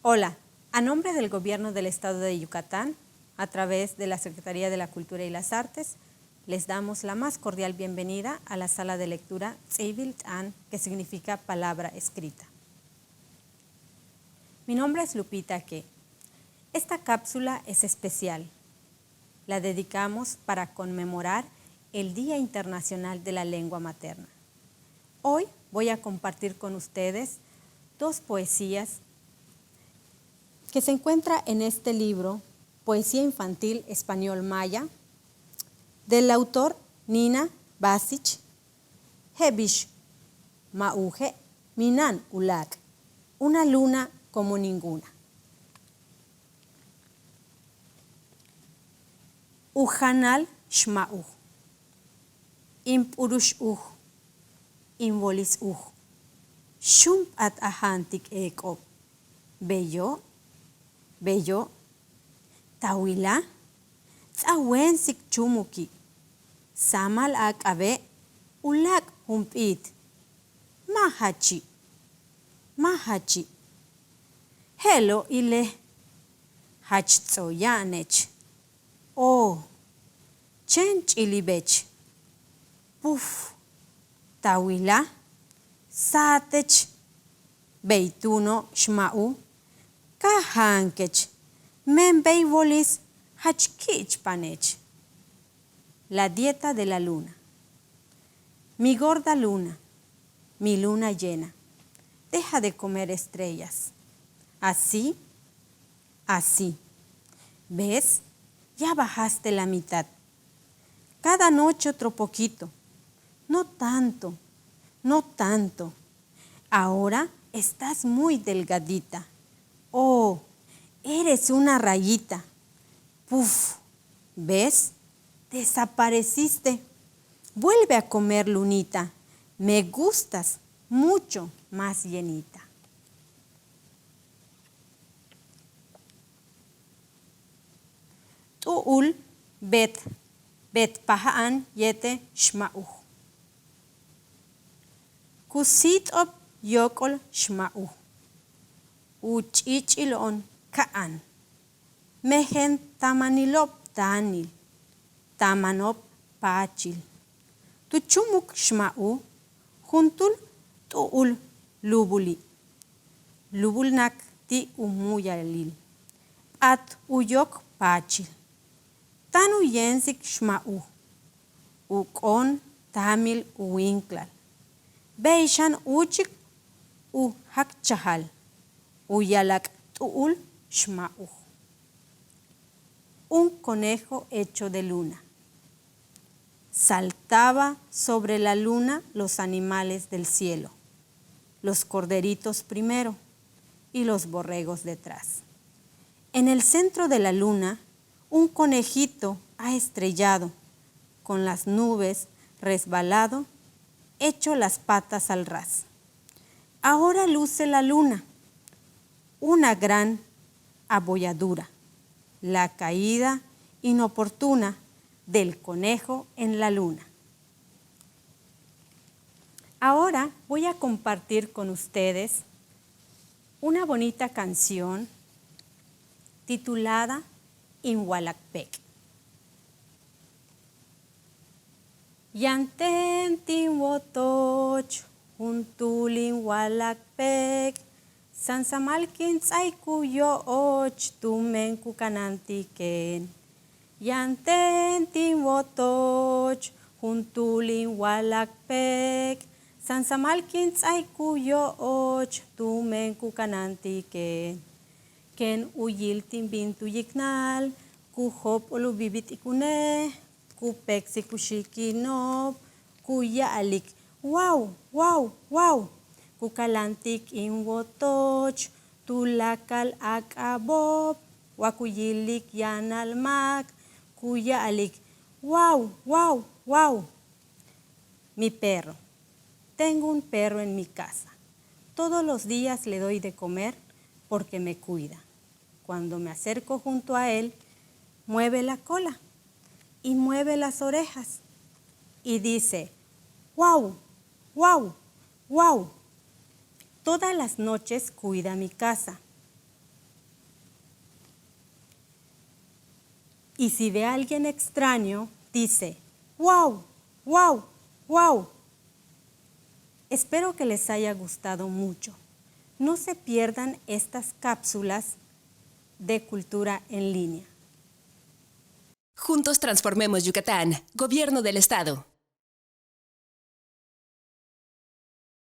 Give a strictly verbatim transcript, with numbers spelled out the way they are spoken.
Hola, a nombre del Gobierno del Estado de Yucatán, a través de la Secretaría de la Cultura y las Artes, les damos la más cordial bienvenida a la sala de lectura Tz'íibil T'aan, que significa palabra escrita. Mi nombre es Lupita Que. Esta cápsula es especial. La dedicamos para conmemorar el Día Internacional de la Lengua Materna. Hoy voy a compartir con ustedes dos poesías que se encuentra en este libro, Poesía Infantil Español Maya, del autor Nina Basich, Je'el bix xma'uje' mina'an uláak', una luna como ninguna. U janal xma'uj, in p'urux uj, in wóolis uj, xu'un p'áat a jaantik eek'o'ob. Beyo', beyo', ta wilaj, ts'a'we'ensik chúumuki', sáamal a k'abe' uláak' jump'íit. Ma' jachi', ma' jachi'. Je'elo' ilej, jach ts'o'ok ya'anech. Oo, chéen ch'ilibech. Puf, ta wilaj, sáatech. Bey túuno' xma'uj, ka jaankech, men bey wóolis jach ki'ichp'anech. La dieta de la luna. Mi gorda luna, mi luna llena, deja de comer estrellas. Así, así. ¿Ves? Ya bajaste la mitad. Cada noche otro poquito. No tanto, no tanto. Ahora estás muy delgadita. Oh, eres una rayita. Puf, ¿ves? Desapareciste. Vuelve a comer, lunita. Me gustas mucho más llenita. T'u'ul beet beetpaja'an yéetel xma'uj. Ku síit'o'ob yóok'ol xma'uj, u ch'i'ich'ilo'on ka'an. Mejen tamanilo'ob táanil, tamano'ob paachil. Tu chúumuk xma'uj juntúul t'u'ul lúubuli', lúubul nak ti' u mu'uyalil, p'áat u yóok paachil. Táan u yéemsik xma'uj, u k'oon táamil u wíinklal. Bey xan úuchik u jáakchajal, u ya'alak t'u'ul xma'uj. Un conejo hecho de luna. Saltaba sobre la luna los animales del cielo, los corderitos primero y los borregos detrás. En el centro de la luna, un conejito ha estrellado, con las nubes resbalado, hecho las patas al ras. Ahora luce la luna, una gran abolladura, la caída inoportuna del conejo en la luna. Ahora voy a compartir con ustedes una bonita canción titulada In Walak Peek'. Yaan ten tin wotoch juntúul in walak peek', sáansamal kin ts'áaik u yo'och tumen ku kanáantiken. Yaan ten tin wotoch juntúul in walak peek', sáansamal kin ts'áaik u yo'och tumen ku kanáantiken. Ken u yil tin bin tu yiknal, ku jóok'ol u bibit'ikunej, ku péeksik u xiikino'ob, ku ya'alik: "Wow, wow, wow." Ku kaláantik in wotoch tuláakal a k'abo'ob, wa ku yilik yaanal máak, ku ya'alik: "Wow, wow, wow." Mi perro. Tengo un perro en mi casa. Todos los días le doy de comer porque me cuida. Cuando me acerco junto a él, mueve la cola y mueve las orejas y dice: "Wow, wow, wow." Todas las noches cuida mi casa. Y si ve a alguien extraño, dice: "Wow, wow, wow". Espero que les haya gustado mucho. No se pierdan estas cápsulas de cultura en línea. Juntos transformemos Yucatán. Gobierno del Estado.